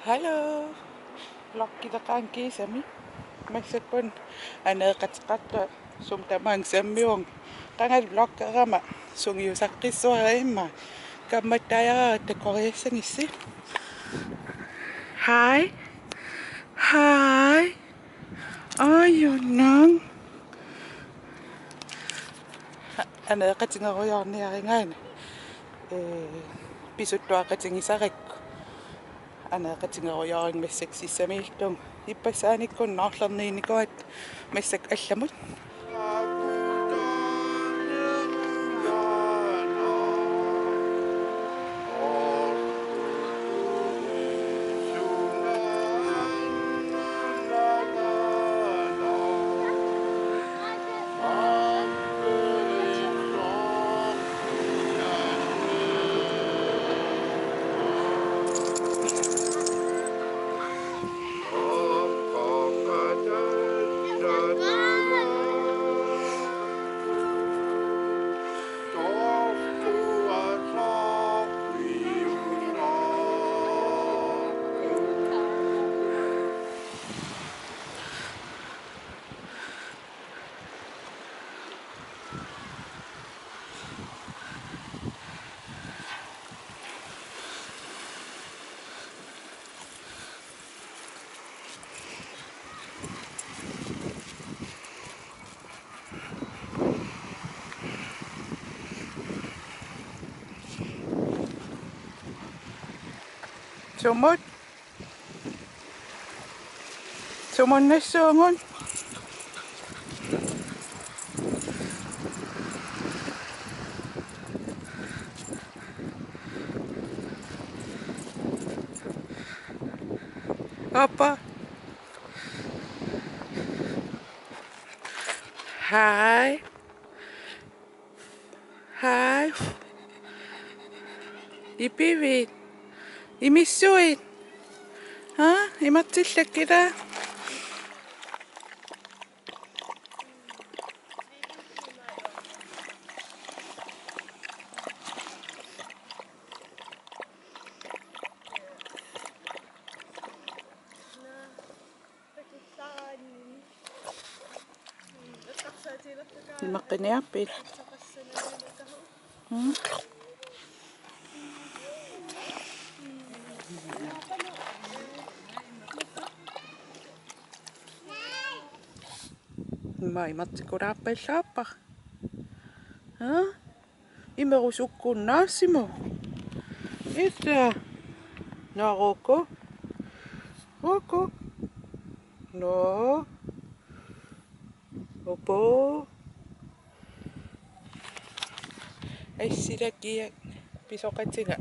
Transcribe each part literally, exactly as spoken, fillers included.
Hallo. Vloggileqaanga kiisami. Massakkut aneeqateqartoq sumi tamaanga sammivunga. Qangali vloggerama sungiusaqqissuara immaqa. Kammattaajaraara takoriassagissi. Hej. Hej. Aajunnaaq. Aneeqatigerujoorniarigaanni. Ee, pisuttuaqatigisarakku. Aneeqatigerujoorama massakkut sissamiillunga. Ippassaanikkut noorlerniinnikuugatta massakkut allamut. Sumut. Sumunnassuugut. Aappa. Hej. Hej. Ipivit? Imissuit? Ha? Imartillakkit? Imaqqiniarpit? Mm. Ima imartikulaarpallaarpara. Ha? Imerusukkunnaarsimavoq. Issa. Nå, Roku. Roku. Nå. Upu. Assilakiaq pisoqatiga.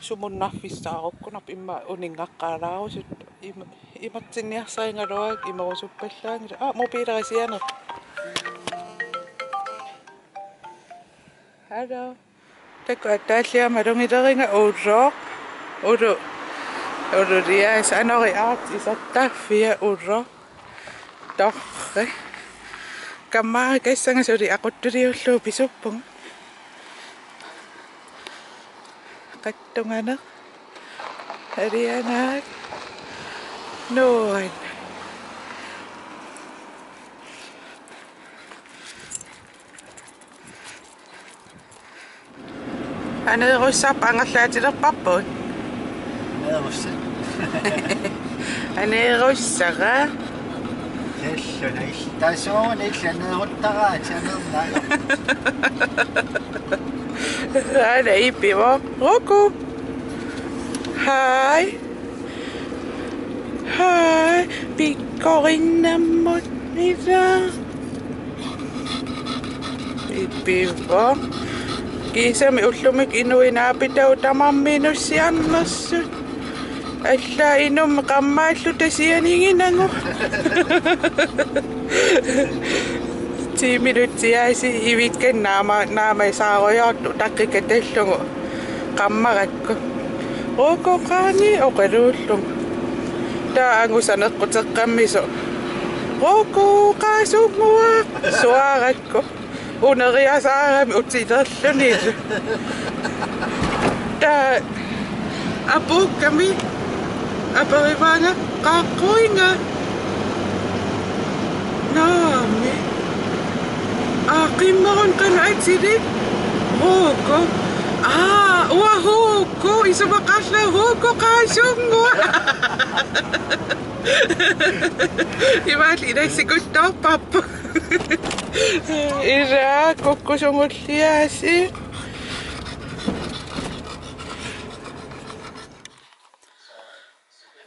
Sumunnarfissaarukkunarpoq immaqa uninngaqqaalaarusuttoq. Ima-, imartinniarsarigaluarukku imerusuppallaanngilaq. Aa, mobiilerisianer. Hallo. Takuat taalliamma malugileriga ulloq. Ulu. Ululias anori aat isartarfia ulloq. Torre. Kammaakassaga suli aquttuliullugu pisuppunga. Qattunganeq. Alianaak. Nuan. Aneerussarput angerlaatilerparput. Aneerussat. Aneerussara. Talluna il-, tasuuna illit aneeruttaraat, aneernaalu. Aana ipivoq. Roku. Hej. Hej. Pikkoriinnammut ila. Ipivoq. Kiisami ullumikkut inuit naapitavut tamarmik inussiarnersut. Allaat inummik qammaalluta sianiginagu. Ti minutsiaasiit ivikkanik naama-, naamaasaarujoortut taqqikatallugu qammarakku. Roku, qaangi oqaluullugu. Taava angusaneqquteqqammisoq. Roku, qaasunnguaq, suaarakku. Uneriasaarami utilerluni. Taava apuukkami. Aperivaanga qaaqquinga. Naamik. Aa, qimmerun qanoq atilik? Hugo. Aa, uanga Hugo, isumaqarlunga Hugo qaasunnguaq. Imaal inassikuttoorparput. Ila kukkusungulliaasiit.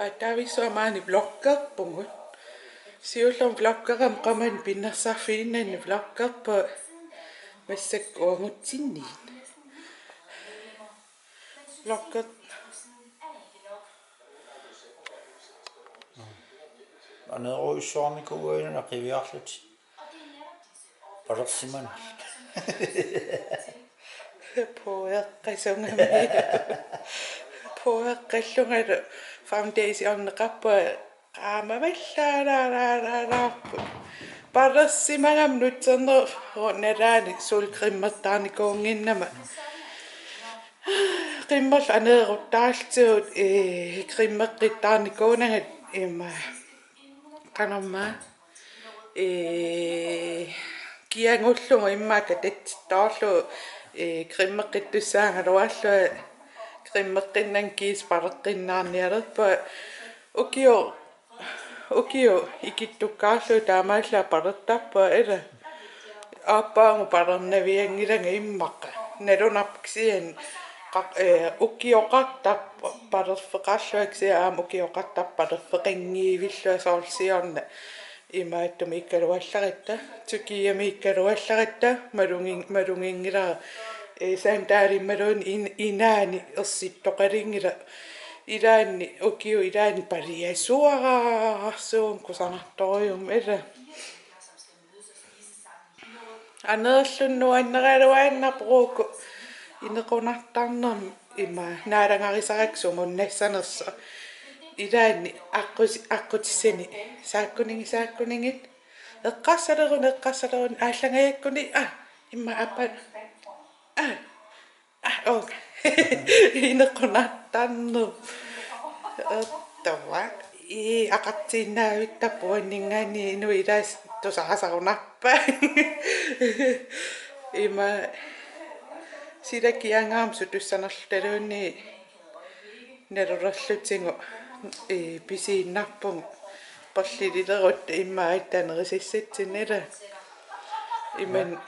Aatsaavissua maani vloggerpugut. Siullermik vloggerama qamani pinnersarfiginnanni vloggerpunga massakkut uagutsinniit. Vlogger. Aneerujussuarnikuugaluarluni qiviarlutik. Palersimanngilaat. Puueqqasungami. Puueqqallungalu foundationeqarpunga qaamavallaalaalaalaalaarput. Palersimagami nutsernerup nalaani solcremertaarnikuunnginnama. Qimmerlunga aneeruttaarlugu, ee, cremeqqittaarnikuunanga ima. Qanormaa. Ee, kiagullugu immaqa tatsittoorlugu, ee, cremeqqittussaagaluarlunga cremeqqinnanga kiisa paleqqiinnarnialerpunga. Ukioq, ukioq ikittukkaarlugu taamaallaat palertarpunga ila. Aappaagu palernavianngilanga immaqa. Nalunarpoq kisianni qaq-, ee, ukioqartarpoq palerfeqarlunga kisianni aamma ukioqartarpoq palerfeqanngivillunga soorlu siorna. Imaattumiikkaluallaratta, Tyrkiamiikkaluallaratta, malugin-, maluginngilara, ee, sandaalimmaluunniit in-, inaani ersittoqalinngilaq. Ilaanni, ukioq ilaanni paliasuararsuuvoq kusanartorujummik ila. Aneerluni nuanneraluaannarpoq uku inequnartarnermi ima naalagarisarakkit sumunnassanersoq. Ilaanni aqqusi-, aqqutissani saakkunigit, saakkunigit. Eqqarsaleruni, eqqarsaleruni, aallangajakkuni, aa, immaqa aappaat. Aa, aa, okay. Inequnartarnermi. Ertoq. Ii, aqartiinnavittarpoq uanninngaanniit inuit ilaasa tusarasarunarpaat. Ima sila kiangaam sutussanerlutaluunniit nalulerlutigu, ee, pisiinnarpugut. Perlililerutta immaqa aatsaat nerisassatsinni ila. Iman-,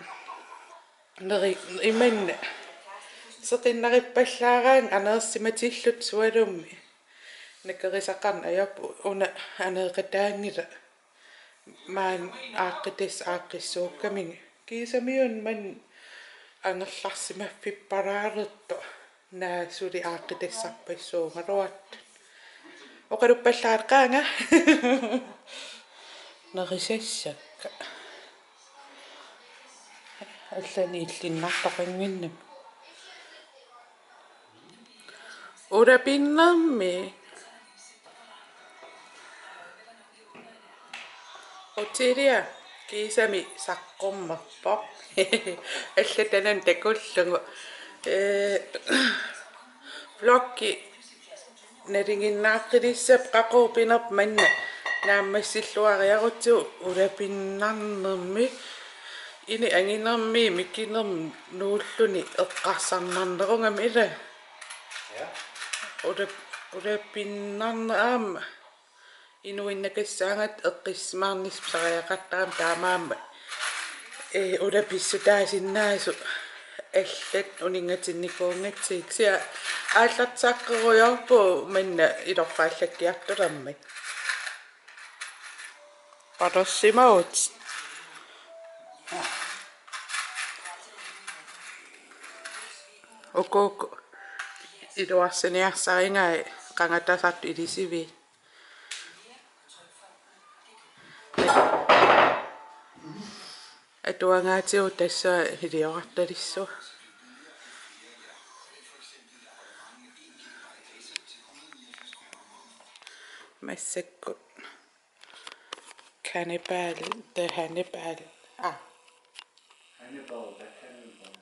neri-, imanna seqinnarippallaaraangat aneersimatilluta sualummik. Nakerisaqarneq ajorput una aneeqataanngilaq. Maani aaqqitassat aaqqissuukkamigit. Kiisami una maani angerlarsimaffippalaalertoq. Naa suli aaqqitassarpassuugaluartut. Oqaluppallaaqaanga. Nerisassakka. Allanik illinnartoqannginnami. Ulapinnermi. Otilia kiisami saqqummerpoq. Allatanani takullugu. Ee, vloggi nalinginnaaqqilissapput qaqugu pinerpoq manna naammassilluariarutsigu ulapinnarnermi. Ini anginermi mikinermi nuulluni eqqarsarnarnerugami ila. Ja. Ulap-, ulapinnarneq aamma. Inuinnakassaangat eqqissisimaarnissaq pisariaqartarami taamaammat. Ee, ulapissutaasinnaasut allat uninngatinnikkuunngatsigit. Kisianni aallartisaqqirujoorpugut manna ilorpaallakkiartulermat. Palersimavut. Ukuuku iluarsiniarsarigai qangatasartut ilisiviit. Atuagaatigut tassa iliorartalissuaq. Massakkut Cannibal, the Hannibal. Ah. Hannibal, the cannibal.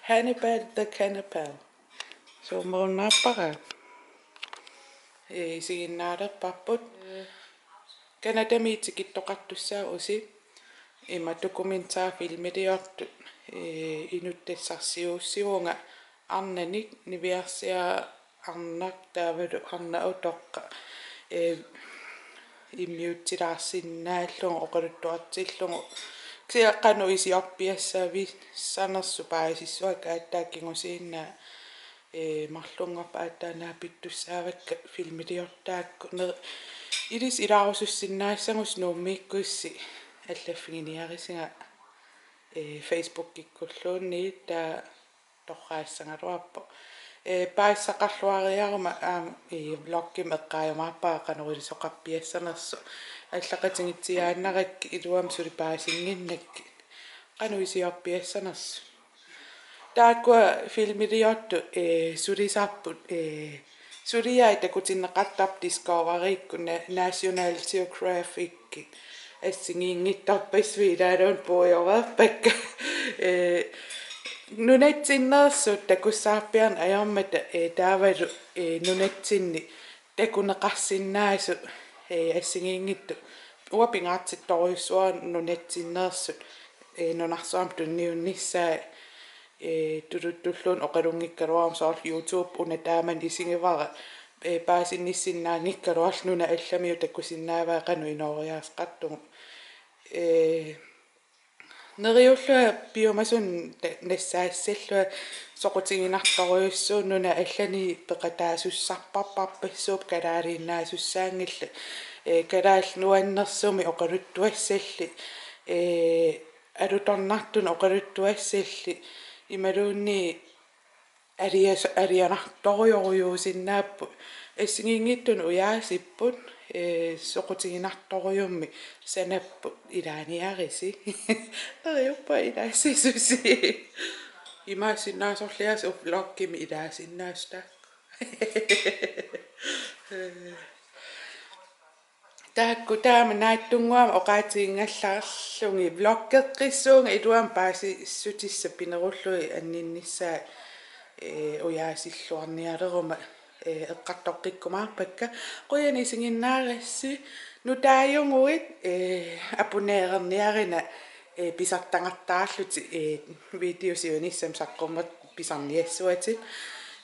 Hannibal the cannibal. Suumerunnaappara. Ee, isiginnaalerparput. Canadami tikittoqartussaavoq usi. Ima dokumentarfilmiliortut. Ee, inuttassarsiuussivunga arnanik, niviarsiaq arnaq taavalu arnaq utoqqaq. Ee, immiutsilaarsinnaallugu oqaluttuartillugu. Kisianni qanoq iliorpiassavissanersoq paasissuakka aatsaat kingusinnaasut, ee, marlunngorpat aatsaat naapittussaavakka filmiliortaakku. Ne-, ilissi ilaarusussinnaassagussi Nuummiikkussi allaffiginiarisinga, ee, Facebookikkulluunniit taava torraassagaluarpoq. Ee, paasisaqarluariaruma aamma, ee, vloggimik eqqaajumaarpara qanoq ilisoqarpiassanersoq. Allaqatigiitsiaannarakkit iluamik suli paasinnginnakkit. Qanoq iliorpiassanersoq. Taakkua filmiliortut, ee, sulisarput, ee, suliai takutinneqartarput Discoverykku, Na-, National Geographic assigiinngitsorpassuit ilaaluunniit puigoreerpakka. Ee, nunatsinneersut takussaarpiarneq ajormata, ee, taavalu, ee, nunatsinni takuneqarsinnaasut, ee, assigiinngitsut. Uanga pingaartittorujussuara nunatsinneersut, ee, nunarsuarmi tunniunnissaat, ee, tuluttulluunniit oqalunngikkaluaruma, soorlu YouTube una taamani isigivara, ee, paasinnissinnaanngikkaluarlugu nunat allamiut takusinnaavaat qanoq inooriaaseqartugut. Ee, neriullunga piumasunut ta-, nassaassallunga soqutiginartorujussuuvoq, nunat allanik peqataasussarparparpassuupput kalaaliinnaasussaanngillat. Ee, kalaallit nuannersumik oqaluttuassallit. Ee, alutornartunut oqaluttuassallit. Imaluunniit alias-, alianartorujorujuusinnaapput. Assigiinngitsunut ujaasipput, ee, soqutiginartorujummik sanapput, ilaaniarisi. Neriuppunga ilaasisusi. Imaassinnaasorliassavut vloggimi ilaasinnaasut taakku. Taakku taama naatsunnguamik oqaatiginngilaarlugit vloggeqqissuunga, iluamik paasissutissat pinerullugit anninnissaat, ee, ujaasilluarnialeruma, ee, eqqartoqqikkumaarpakka. Qujanaq isiginnaarassi, nutaajuguit, ee, abonnererniarina, ee, pisartagartaarlutit, ee, video siunissami saqqummertut pisarniassuatit.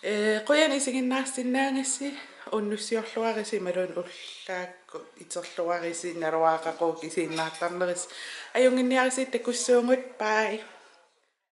Ee, qujanaq isiginnaarsinnaagassi, unnussiorluarisi imaluunniit ullaakkut iterluarisi, naluara qaqugukku isiginnaartarnerisi. Ajunnginniarisi, takussuugut, bye.